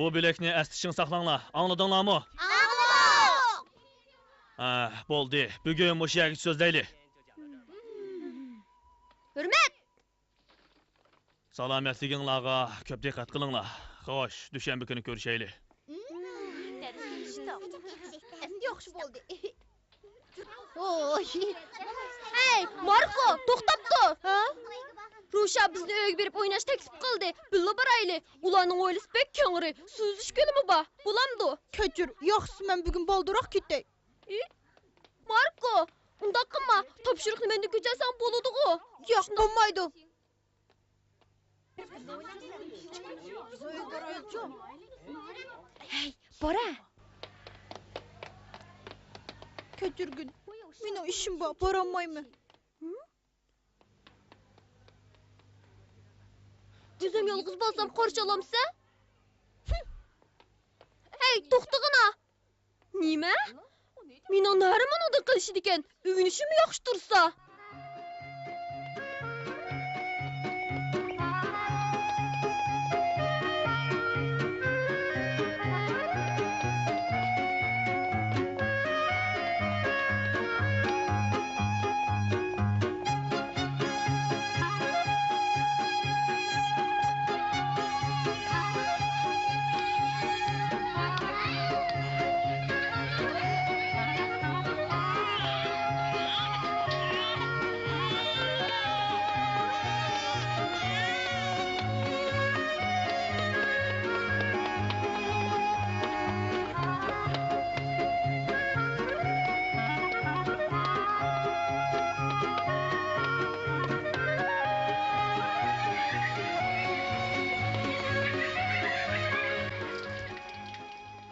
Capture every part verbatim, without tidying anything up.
بۇ بۆلەكنى ئەستە ئىچىڭ ساقلاڭلار، ئاڭلىدىڭلارمۇ؟ ئاڭلىدۇق! ھە، بولدى، بۈگۈن مۇشۇ يەرگىچە سۆزلەيلى. ھۆرمەت! سالامەتلىكىڭلارغا كۆپ دىققەت قىلىڭلار. خوش، دۈشەنبە كۈنى كۆرۈشەيلى. ئەمدى ياخشى بولدى. ھەي، ماركو، توختاپ تۇر! ھە؟ روشا بىزنى ئۆيىگە بېرىپ ئويناش تەكلىپ قىلدى. بىللە بارايلى. ئۇلارنىڭ ھويلىسى بەك كەڭرى، سۈزۈش كۆلىمۇ بار. بولامدۇ؟ كەچۈر، ياخشىسى مەن بۈگۈن بالدۇرراق كېتەي. ئى، ماركو، ئۇنداق قىلما. تاپشۇرۇقنى مەندىن كۆچۈرسەڭ بولىدىغۇ. ياق، بولمايدۇ. ھەي، بورا! كەچۈرگىن، مېنىڭ ئىشىم بار، بارالمايمەن. ئۆزۈم يالغۇز بارسام قارشى ئالامسەن؟ ھەي، توختىغىنا! نېمە؟ مېنىڭ نەرىم ئۇنىڭدىن قېلىشىدىكەن، ئۆگىنىشىممۇ ياخشى تۇرسا.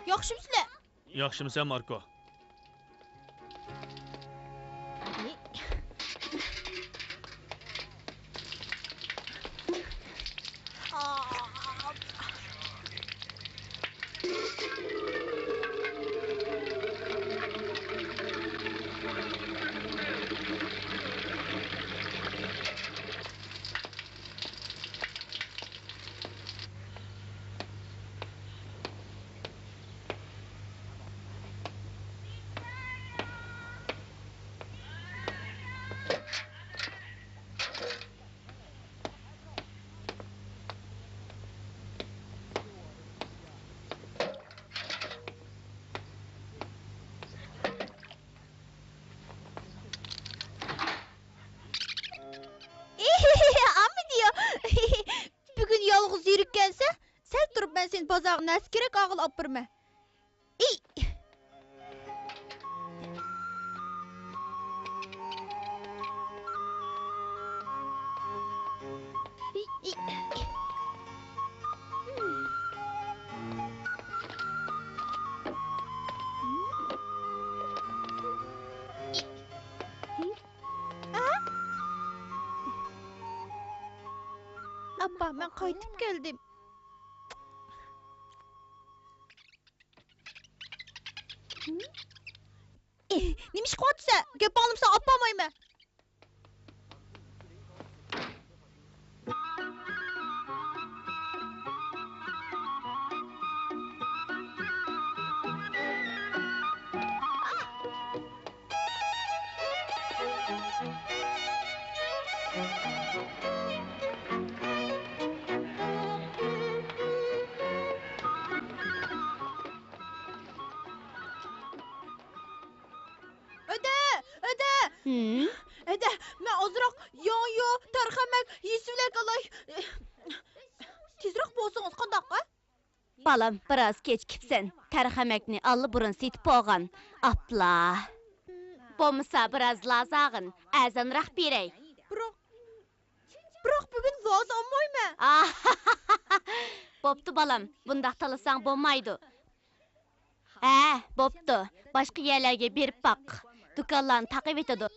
ياخشىمۇسىلەر؟ ياخشىمۇسەن، ماركو؟ ئامما دېيو. بۈگۈن يالغۇز يۈرۈككەنسەن، سەل تۇرۇپ مەن سېنى بازارغا نەرسە كېرەك ئالغىلى ئاپىرىمەن. ئىي! ئاپا، مەن قايتىپ كەلدىم. نېمە ئىش قىلىۋاتىسەن؟ گەپ ئاڭلىمىساڭ ئاپىرالمايمەن. ھەدە! ھەدە! ھىم؟ ھەدە، مەن ئازراق ياڭيۇ، تەرخەمەك، يېسىۋىلەك ئالاي. تېزراق بولسىڭىز قانداق، ھە؟ بالام، بىراز كېچىكىپسەن. تەرخەمەكنى ئاللىبۇرۇن سېتىپ بولغان. ئاپلا. بولمىسا بىراز لازاغىن، ئەرزانراق بېرەي. بىراق، بىراق بۈگۈن لازا ئالمايمەن. بوپتۇ بالام، بۇنداق تالىساڭ بولمايدۇ. ھە، بوپتۇ. باشقا يەرلەرگە بېرىپ باق. دۇكانلارنى تاقىۋېتىدۇ.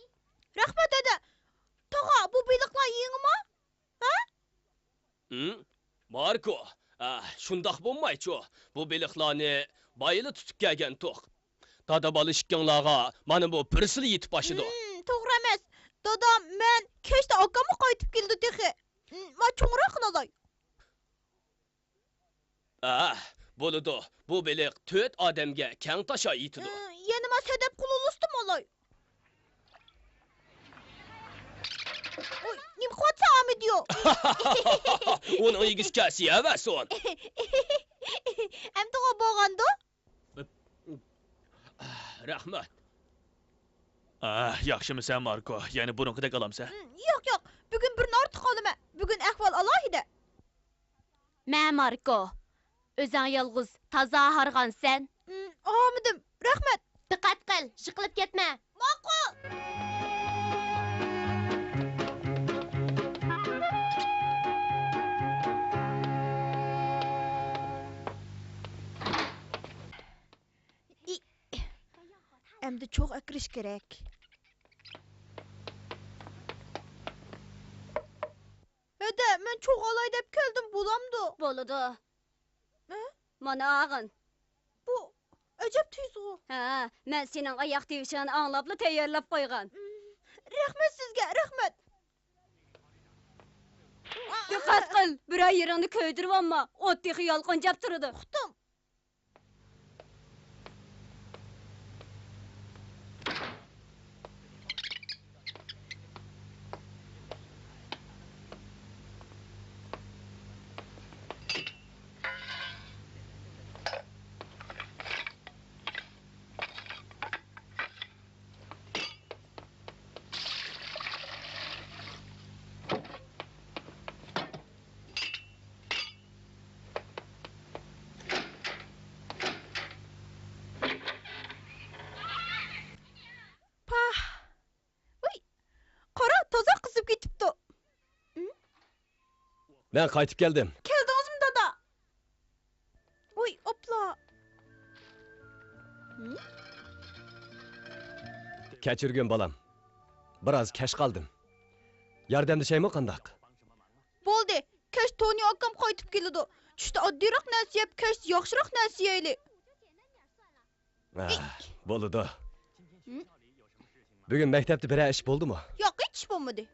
رەھمەت، ھەدە. تاغا، بۇ بېلىقلار يېڭىما؟ ھە؟ ھىم؟ ماركو، ئە، شۇنداق بولمايچۇ. بۇ بېلىقلارنى بايىلا تۇتۇپ كەلگەنتۇق. دادا بالا ئىككىڭلارغا مانا بۇ بىرسىلا يېتىپ ئاشىدۇ. ھىم، توغرا ئەمەس. دادا، مەن كەچتە ئاكاممۇ قايتىپ كېلىدۇ تېخى. ھىم، ما چوڭراق قىلالاي. ئە، بولىدۇ، بۇ بېلىق تۆت ئادەمگە كەڭ تاشا يېتىدۇ. ئى، يەنە ماس ھەدەپ قىلىۋالسىتىم ئالاي. ئۇي، نېمە قىلىۋاتىسەن ئامىدىيو؟ ئۇنىڭ يېگۈسى كەلسە يەۋەرسۇن. ئەمدىغۇ بولغاندۇ؟ رەھمەت. ئاھ، ياخشىمۇسەن، ماركو؟ يەنە بۇرۇنقىدەك ئالامسەن؟ ھىم، ياق، ياق. بۈگۈن بىرنى ئارتۇق ئالىمەن. بۈگۈن ئەھۋال ئالاھىدە. مە، ماركو. ئۆزۈڭ يالغۇز تازا ھارغانسەن. ھىم، ئالمىدىم. رەھمەت. دىققەت قىل، يىقىلىپ كەتمە. ماقۇل. ئەمدى چوغ ئەكىرىش كېرەك. ھەدە، مەن چوغ ئالاي دەپ كەلدىم، بولامدۇ؟ بولىدۇ. ھە؟ مانا ئاغىن. بۇ ئەجەب تېزغۇ. ھە، مەن سېنىڭ ئاياق تىۋىشىڭنى ئاڭلاپلا تەييارلاپ قويغان. ھىم، رەھمەت سىزگە، رەھمەت. دىققەت قىل، بىرەر يېرىڭنى كۆيدۈرۈۋالما، ئوت تېخى يالقۇنجاپ تۇرىدۇ. ئۇقتۇم. پاھ! ۋۇي! قارا، تازا قىزىپ كېتىپتۇ. مەن قايتىپ كەلدىم. كەلدىڭىزمۇ، دادا؟ ۋۇي، ئوپلا! كەچۈرگىن، بالام. بىراز كەچ قالدىم. ياردەملىشەيمۇ قانداق؟ بولدى، كەچ تونى ئاكام قايتىپ كېلىدۇ. چۈشتە ئاددىيراق نەرسە يەپ، كەچتە ياخشىراق نەرسە يەيلى. ئاھ، بولىدۇ. ھىم؟ بۈگۈن مەكتەپتە بىرەر ئىش بولدىمۇ؟ ياق، ھېچ ئىش بولمىدى.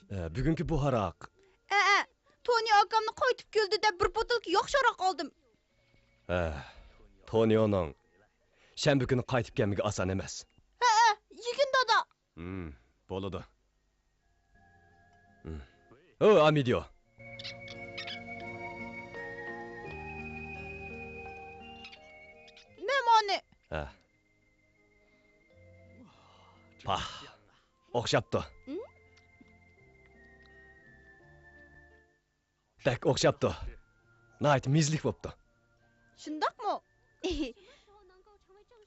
ئە، بۈگۈنكى بۇ ھاراق. ئەئە، تونى ئاكامنى قايتىپ كېلدى دەپ بىر بوتۇلكا ياخشى ھاراق ئالدىم. ھە، تونىئونىڭ شەنبە كۈنى قايتىپ كەلمىكى ئاسان ئەمەس. ھەئە، يېگىن دادا. ھىم، بولىدۇ. ھىم. ھو، ئامىدىيو. مەن مانى. ھە. پاھ. ئوخشاپتۇ. ھىم؟ بەك ئوخشاپتۇ. ناھايىتى مېزىلىك بوپتۇ. شۇنداقمۇ؟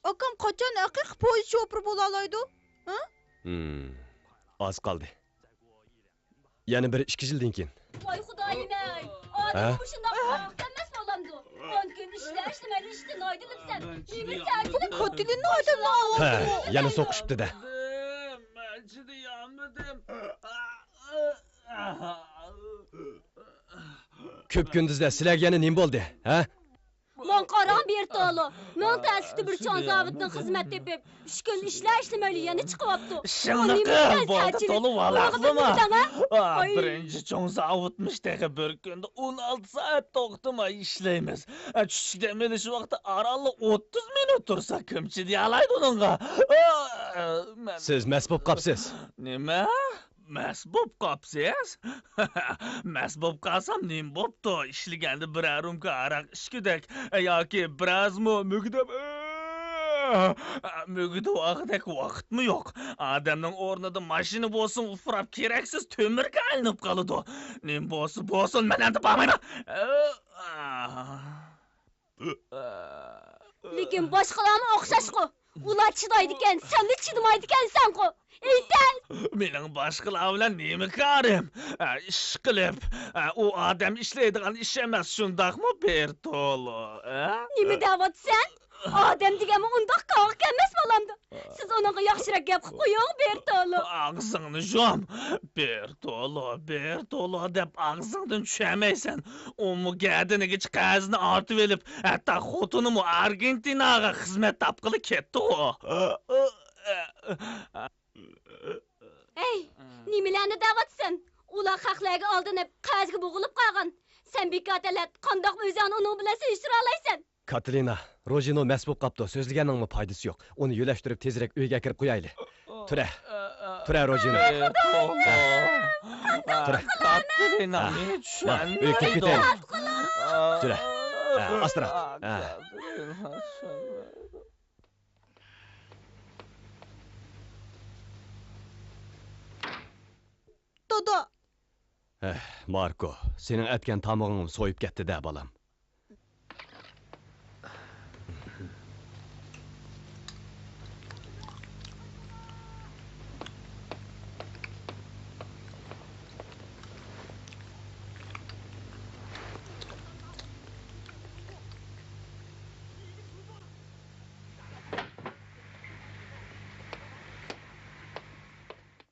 ئاكام قاچان ھەقىقىي پويىز شوپۇرى بولالايدۇ؟ ھە؟ ھىم، ئاز قالدى. يەنە بىر ئىككى يىلدىن كېيىن. ۋاي خۇدايىم-ئەي! ھە؟ ئادەم مۇشۇنداق ئەمەس بولامدۇ؟ ئون كۈن ئىشلە، ئىشلىمەيدۇ، ئىشتىن ئايرىلىپسەن. نېمە سەن؟ كاتىلىننىڭ ئادەملەر ھە، يەنە سوقۇشۇپتۇ-دە. مەن چىدىيالمىدىم. كۆپ كۈندۈزدە سىلەرگە يەنە نېمە بولدى، ھە؟ ماڭا قاراڭ، بېرتولو. مىڭ تەسلىكتە بىر چوڭ زاۋۇتتىن خىزمەت تېپىپ، ئۈچ كۈن ئىشلەي، ئىشلىمەيلا يەنە چىقىۋاپتۇ. ئۇ نېمە دېگەن سەرچىلىك؟ ئۇنىڭغا بىر دېمە. ئا، ئاي. بىرىنچى چوڭ زاۋۇتمىش، تېخى بىر كۈندە ئون ئالتە سائەت توختىماي ئىشلەيمىز. ئا، چۈشلۈك دەم ئېلىش ۋاقتى ئارانلا ئوتتۇز مىنۇت تۇرسا، كىم چىدىيالايدۇ ئۇنىڭغا؟ ئا، مەن سىز مەست بولۇپ قاپسىز. نېمە؟ مەست بوپ قاپسىز؟ مەست بوپ قالسام نېمە بوپتۇ؟ ئىشلىگەندە بىرەر رومكا ھاراق ئىچكۈدەك ياكى بىرازمۇ مۈگدەپ، مۈگدىۋالغۇدەك ۋاقىتمۇ يوق. ئادەمنىڭ ئورنىدا ماشىنا بولسىمۇ ئۇفراپ كېرەكسىز تۆمۈرگە ئايلىنىپ قالىدۇ. نېمە بولسا بولسۇن، مەن ئەمدى بارمايمەن. لېكىن باشقىلارمۇ ئوخشاشقۇ. ئۇلار چىدايدىكەن، سەنلا چىدىمايدىكەنسەنغۇ. ئېيتەي! مېنىڭ باشقىلار بىلەن نېمە كارىم؟ ئە، ئىشقىلىپ، ئە، ئۇ ئادەم ئىشلەيدىغان ئىش ئەمەس، شۇنداقمۇ، بېرتولو؟ ئە؟ نېمە دەۋاتىسەن؟ ئادەم دېگەنمۇ ئۇنداق كاۋىغا كەلمەس، بالامدۇ؟ سىز ئۇنىڭغا ياخشىراق گەپ قىلىپ قويۇڭ، بېرتولو. ئاغزىڭنى يۇم! بېرتولو، بېرتولو دەپ ئاغزىڭدىن چۈشۈرمەيسەن. ئۇمۇ گەدىنىگىچە قەرزنى ئارتىۋېلىپ، ھەتتا خوتۇنىمۇ ئارگېنتىناغا خىزمەت تاپقىلى كەتتىغۇ. ھەي، نېمىلەرنى دەۋاتىسەن؟ ئۇلار خەقلەرگە ئالدىنىپ، قەرزگە بوغۇلۇپ قالغان. سەن بىكار تەلەت، قانداقمۇ ئۆزۈڭنى ئۇنىڭ بىلەن سېلىشتۇرالايسەن؟ كاتېرىنا، روژىنو مەست بولۇپ قاپتۇ، سۆزلىگەننىڭمۇ پايدىسى يوق. ئۇنى يۆلەشتۈرۈپ تېزرەك ئۆيگە ئەكىرىپ قويايلى. تۇرە. تۇرە، روژىنو. ھە. تۇرە. كاتېرىنا، ھە. مېنى چۈشەنمەيدۇ. تۇرە. ھە، ئاستىراق. ھە. دادا. ھە، ماركو، سېنىڭ ئەتكەن تامىقىڭنى سويۇپ كەتتى-دە، بالام.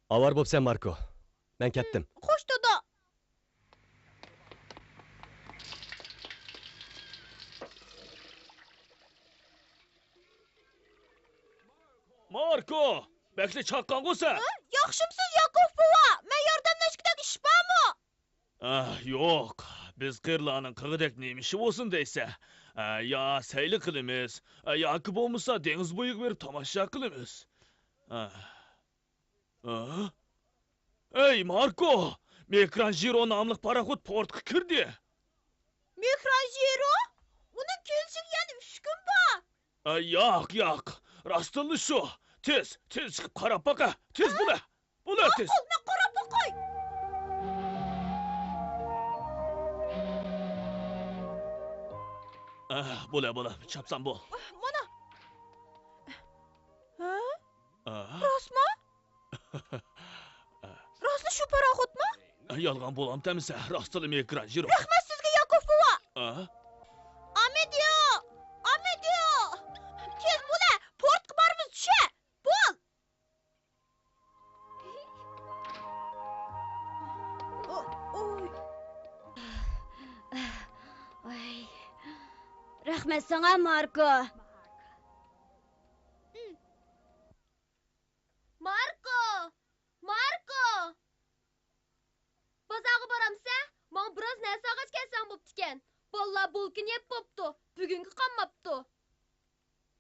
ئاۋارە بوپسەن، ماركو. مەن كەتتىم. خوش، دادا. ماركو، بەكلا چاققانغۇ سەن؟ ھە؟ ياخشىمسىز، ياكوف بوۋا؟ مەن ياردەملەشكۈدەك ئىش بارمۇ؟ ئە، يوق. بىز قېرىلارنىڭ قىلغۇدەك نېمە ئىشى بولسۇن دەيسە؟ ئە، يا سەيلە قىلىمىز، ئە، ياكى بولمىسا دېڭىز بويىغا بېرىپ تاماشا قىلىمىز. ئە. ئە؟ ئەي، ماركو! مىكرانژېرو ناملىق پاراخوت پورتقا كىردى. مىكرانژېرو؟ ئۇنىڭ كېلىشىگە يەنە ئۈچ كۈن بار. ئە، ياق، ياق. راستتىنلا شۇ. تېز، تېز چىقىپ قاراپ باقە. تېز بولە. بولە، تېز. ماقۇل، مەن قاراپ باقاي. ئە، بولە، بولە. چاپسان بول. مانا. ھە؟ ئە؟ راستمۇ؟ راستلا شۇ پاراخوتمۇ؟ يالغان بولامتى ئەمىسە، راستلا مىكرانژېرو. رەھمەت سىزگە، ياكوف بوۋا! ئا؟ ئامېدىيو! ئامېدىيو! تېز بولە، پورتقا بارىمىز، چۈشە! بول! ئو-، ئوي. ئاي. رەھمەت ساڭا، ماركو. ماركو! ماركو! بازارغا بارامسە؟ ماڭا بىراز نەرسە ئالغاچ كەلسەڭ بوپتىكەن. بالىلار بولكىنى يەپ بوپتۇ، بۈگۈنگە قالماپتۇ.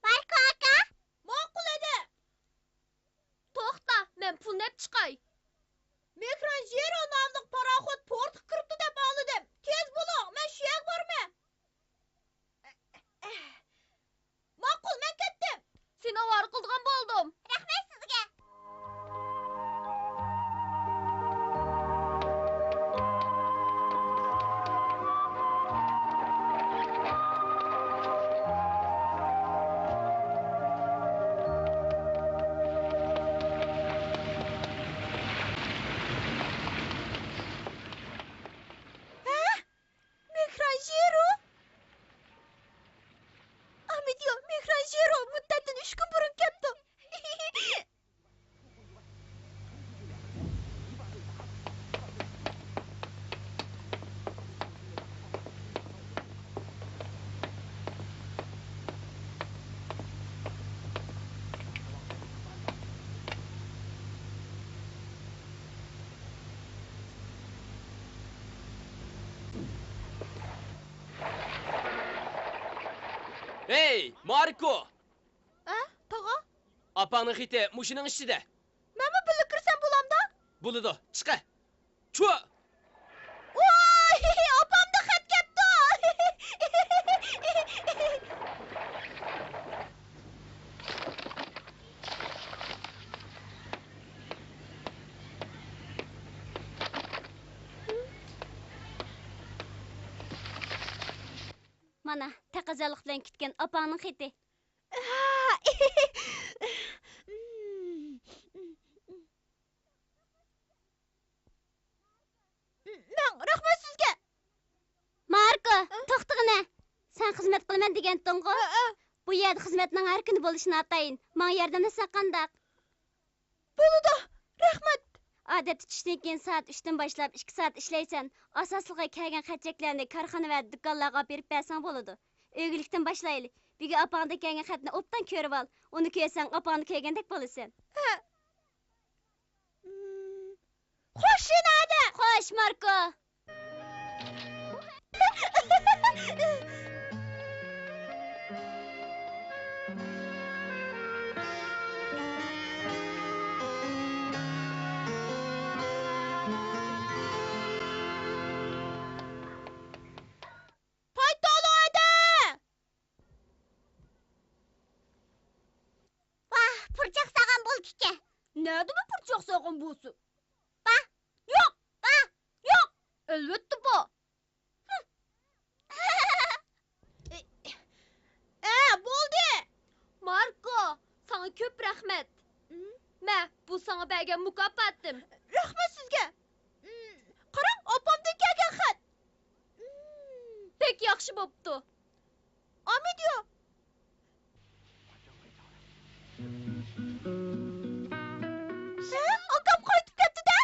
ماركو ئاكا! ماقۇل ئەدە! توختا، مەن پۇلنى ئەپ چىقاي. مېكرانژېرو ناملىق پاراخوت پورتقا كىرىپتۇ دەپ ئاڭلىدىم. تېز بولۇڭ، مەن شۇ يەرگە بارىمەن. ماقۇل، مەن كەتتىم. سېنى ئاۋارە قىلىدىغان بولدۇم. رەھمەت سىزگە. ھە؟ مېكرانژېرو؟ ئامېدىيو، مېكرانژېرو مۇددەتتىن ئۈچ كۈن بۇرۇن كەپتۇ. ھەي، ماركو! ئە، تاغا؟ ئاپاڭنىڭ خېتى مۇشۇنىڭ ئىچىدە. مەنمۇ بىللە كىرسەم بولامدا؟ بولىدۇ، چىقە. چۇ! ۋاي، ئاپامدا خەت كەپتۇ! مانا، تەقەززالىق بىلەن كۈتكەن ئاپاڭنىڭ خېتى. خىزمەت قىلىمەن دېگەنتىڭغۇ؟ ھەئە. بۇ يەردە خىزمەتنىڭ ھەر كۈنى بولۇشىنى ئاتايىن. ماڭا ياردەملەشسەڭ قانداق؟ بولىدۇ، رەھمەت. ئادەتتە چۈشتىن كېيىن سائەت ئۈچتىن باشلاپ ئىككى سائەت ئىشلەيسەن. ئاساسلىقى كەلگەن خەت-چەكلەرنى كارخانا ۋە دۇكانلارغا ئاپىرىپ بەرسەڭ بولىدۇ. ئۆگۈنلۈكتىن باشلايلى. بۈگۈن ئاپاڭدىن كەلگەن خەتنى ئوبدان كۆرۈۋال. ئۇنى كۆرسەڭ، ئاپاڭنى كۆرگەندەك بولىسەن. ھە. خوش، شىنادە! خوش، ماركو! پايتالادە! ۋاھ، پۇرچاق سالغان بولدىكەن. نەدىمۇ پۇرچاق سالغان بولسۇن؟ بار. يوق، بار، يوق. ئەلۋەتتە بار. ئە، بولدى. ماركو، ساڭا كۆپ رەھمەت. مە، بۇ ساڭا بەرگەن مۇكاپاتىم. رەھمەت سىزگە. قاراڭ، ئاپامدىن كەلگەن خەت. بەك ياخشى بوپتۇ. ئامىدىيو! ھە؟ ئاكام قايتىپ كەپتۇ-دە!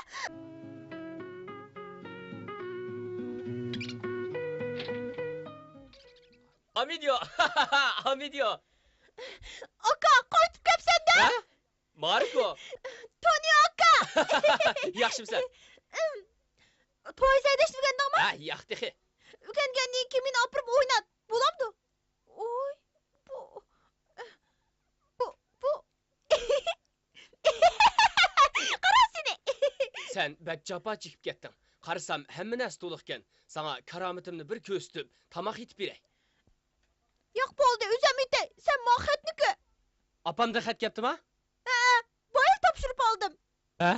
ئامىدىيو! ئامىدىيو! ئاكا، قايتىپ كەپسەن-دە! ھە؟ ماركو! تونى ئاكا! ياخشىمسەن؟ پويىز ھەيدەشنى ئۆگەندىڭمۇ؟ ھە، ياق تېخى. ئۆگەنگەندىن كېيىن مېنى ئاپىرىپ ئوينات، بولامدۇ؟ ئوي، بۇ، بۇ، بۇ. قارا سېنى! سەن بەك جاپا چېكىپ كەتتىڭ. قارىسام، ھەممە نەرسە تولۇقكەن. ساڭا كارامىتىمنى بىر كۆرسىتىپ، تاماق ئېتىپ بېرەي. ياق، بولدى، ئۆزۈم ئېتەي. سەن ماڭا خەتنى كۆر. ئاپامدىن خەت كەپتىما؟ ھە، بايا تاپشۇرۇپ ئالدىم. ھە؟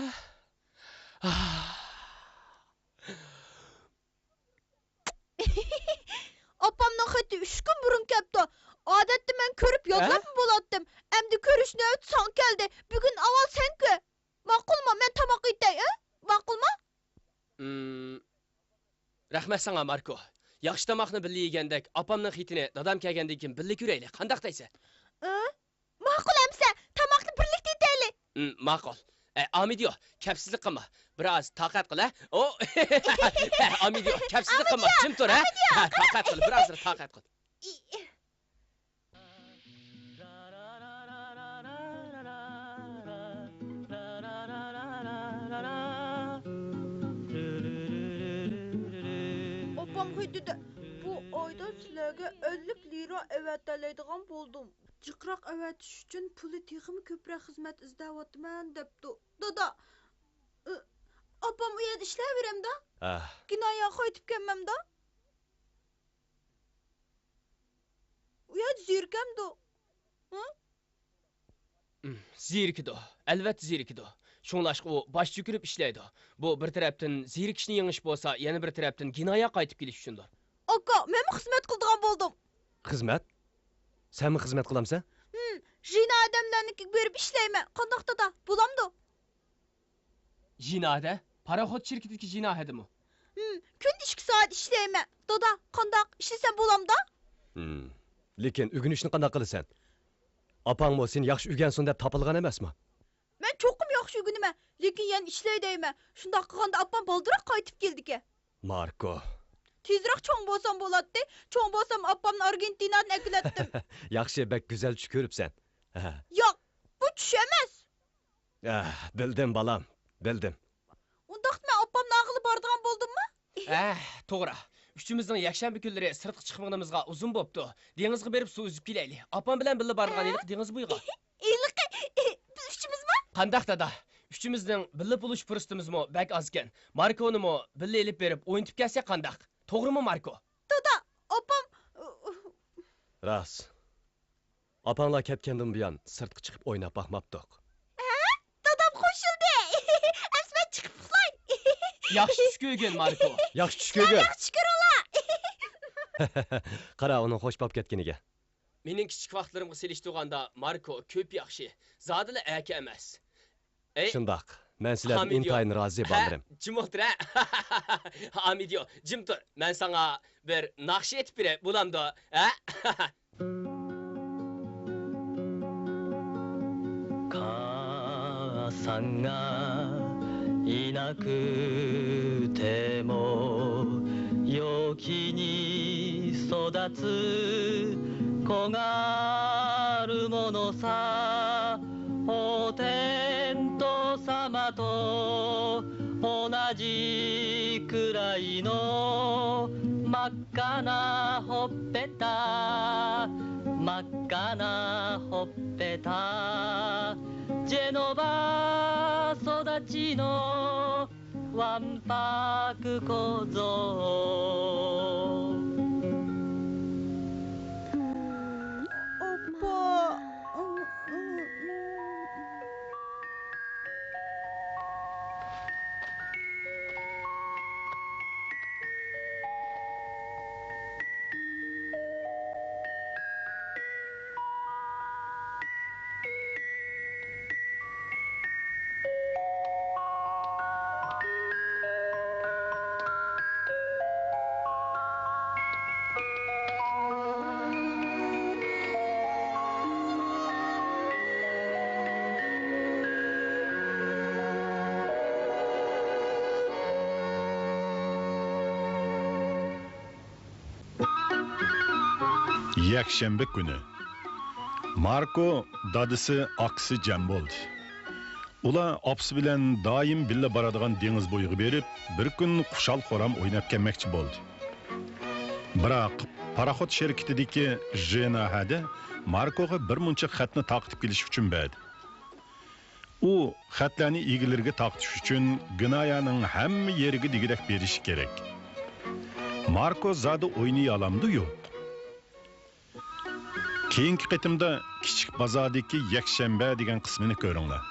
ئاپامنىڭ خېتى ئۈچ كۈن بۇرۇن كەپتۇ. ئادەتتە مەن كۆرۈپ ھە؟ يادلاپمۇ بولاتتىم. ئەمدى كۆرۈش نۆۋىتى ساڭا كەلدى. بۈگۈن ئاۋۋال سەن كۆر. ماقۇلمۇ؟ مەن تاماق ئېتەي، ھە؟ ماقۇلمۇ؟ ئىم، رەھمەت ساڭا، ماركو. ياخشى تاماقنى بىللە يېگەندەك، ئاپامنىڭ خېتىنى دادام كەلگەندىن كېيىن بىللە كۆرەيلى. قانداق دەيسەن؟ ئە؟ ماقۇل ئەمىسە، تاماقنى بىرلىكتە ئېتەيلى. ئىم، ماقۇل. ئە، ئامىدىيو، كەپسىزلىك قىلما. بىراز تاقەت قىل، ھە؟ ئو! ئامىدىيو، كەپسىزلىك قىلما. ئامىدىيو، جىم تۇر، ھە؟ ئامىدىيو، ھە، قىل. تاقەت قىل، بىرازراق تاقەت قىل. ئى. ئاپام خېتىدە، بۇ ئايدا سىلەرگە ئەللىك لىرا ئەۋەتەلەيدىغان بولدۇم. جىقراق ئەۋەتىش ئۈچۈن پۇلى تېخىمۇ كۆپرەك خىزمەت ئىزدەۋاتىمەن دەپتۇ. دادا، ئاپام ئۇ يەردە ئىشلەۋېرەمدا؟ ھە. كىنايە قايتىپ كەلمەمدا؟ ئۇ يەردە زېرىكەمدۇ؟ ھە؟ ئىم، زېرىكىدۇ. ئەلۋەتتە زېرىكىدۇ. شۇڭلاشقا ئۇ باش چۆكۈرۈپ ئىشلەيدۇ. بۇ بىر تەرەپتىن زېرىكىشنى يېڭىش بولسا، يەنە بىر تەرەپتىن كىنايە قايتىپ كېلىش ئۈچۈندۇر. ئاكا، مەنمۇ خىزمەت قىلىدىغان بولدۇم. خىزمەت؟ سەنمۇ خىزمەت قىلامسەن؟ ھىم، ژىنا ئادەملەرنىڭكىگە بېرىپ ئىشلەيمەن. قانداق دادا، بولامدۇ؟ ژىنادە؟ پاراخوت شىركىتىدىكى ژىنادىمۇ؟ ھىم، كۈندە ئىككى سائەت ئىشلەيمەن. دادا، قانداق؟ ئىشلىسەم بولامدا؟ ھىم. لېكىن ئۆگىنىشنى قانداق قىلىسەن؟ ئاپاڭمۇ سېنى ياخشى ئۆگەنسۇن دەپ تاپىلغان ئەمەسمۇ؟ مەن چوقۇم ياخشى ئۆگىنىمەن، لېكىن يەنە ئىشلەي دەيمەن. شۇنداق قىلغاندا ئاپام بالدۇرراق قايتىپ كېلىدىكەن. ماركو. تېزرەك چوڭ بولسام بولاتتى. چوڭ بولسام ئاپامنى ئارگېنتىنادىن ئەكېلەتتىم. ياخشى، بەك گۈزەل چۈش كۆرۈپسەن. ھە. ياق، بۇ چۈش ئەمەس. ئەھ، بىلدىم، بالام، بىلدىم. ئۇنداقتا مەن ئاپامنى ئالغىلى بارىدىغان بولدۇممۇ؟ ئەھ، توغرا. ئۈچىمىزنىڭ يەكشەنبە كۈنلىرى سىرتقا چىقمىغىنىمىزغا ئۇزۇن بوپتۇ. دېڭىزغا بېرىپ سۇ ئۈزۈپ كېلەيلى. ئاپام بىلەن بىللە بارىدىغان ھېلىقى دېڭىز بويىغا. ھېلىقى، بىز ئۈچىمىزمۇ؟ قانداق، دادا؟ ئۈچىمىزنىڭ بىللە بولۇش پۇرسىتىمىزمۇ بەك ئازكەن. ماركونىمۇ بىللە ئېلىپ بېرىپ ئوينىتىپ كەلسەك قانداق؟ توغرىمۇ، ماركو؟ دادا، ئاپام. راست. ئاپاڭلار كەتكەندىن بۇيان سىرتقا چىقىپ ئويناپ باقماپتۇق. ھە؟ دادام قوشۇلدى. ئەمسە مەن چىقىپ ئۇخلاي. ياخشى چۈش كۆرگىن، ماركو. ياخشى چۈش كۆرگىن. ياخشى چۈش كۆرۈڭلار. قارا، ئۇنىڭ خوش بوپ كەتكىنىگە. مېنىڭ كىچىك ۋاقىتلىرىمغا سېلىشتۇرغاندا ماركو كۆپ ياخشى. زادىلا ئەركە ئەمەس. ئەي. شۇنداق. مەن سىلەردىن ئىنتايىن رازى، بالىلىرىم. جىم ئولتۇر، ھە؟ ئامىدىيو، جىم تۇر. مەن ساڭا بىر ناخشا ئېيتىپ بېرەي، بولامدۇ، ھە؟ 母さんがいなくても陽気に育つ子があるものさ。お天道様と同じくらいの真っ赤なほっぺた、真っ赤なほっ ペタ、ジェノバ育ちのわんぱく小僧。 يەكشەنبە كۈنى. ماركو، دادىسى، ئاكىسى جەم بولدى. ئۇلار ئاپىسى بىلەن دائىم بىللە بارىدىغان دېڭىز بويىغا بېرىپ، بىر كۈن خۇشال-خۇرام ئويناپ كەلمەكچى بولدى. بىراق، پاراخوت شىركىتىدىكى ژېناھەدە ماركوغا بىر مۇنچە خەتنى تارقىتىپ كېلىش ئۈچۈن بەردى. ئۇ خەتلەرنى ئىگىلىرىگە تارقىتىش ئۈچۈن گىنايانىڭ ھەممە يېرىگە دېگۈدەك بېرىشى كېرەك. ماركو زادى ئوينىيالامدۇ يوق؟ كېيىنكى قېتىمدا كىچىك بازاردىكى يەكشەنبە دېگەن قىسمىنى كۆرۈڭلار.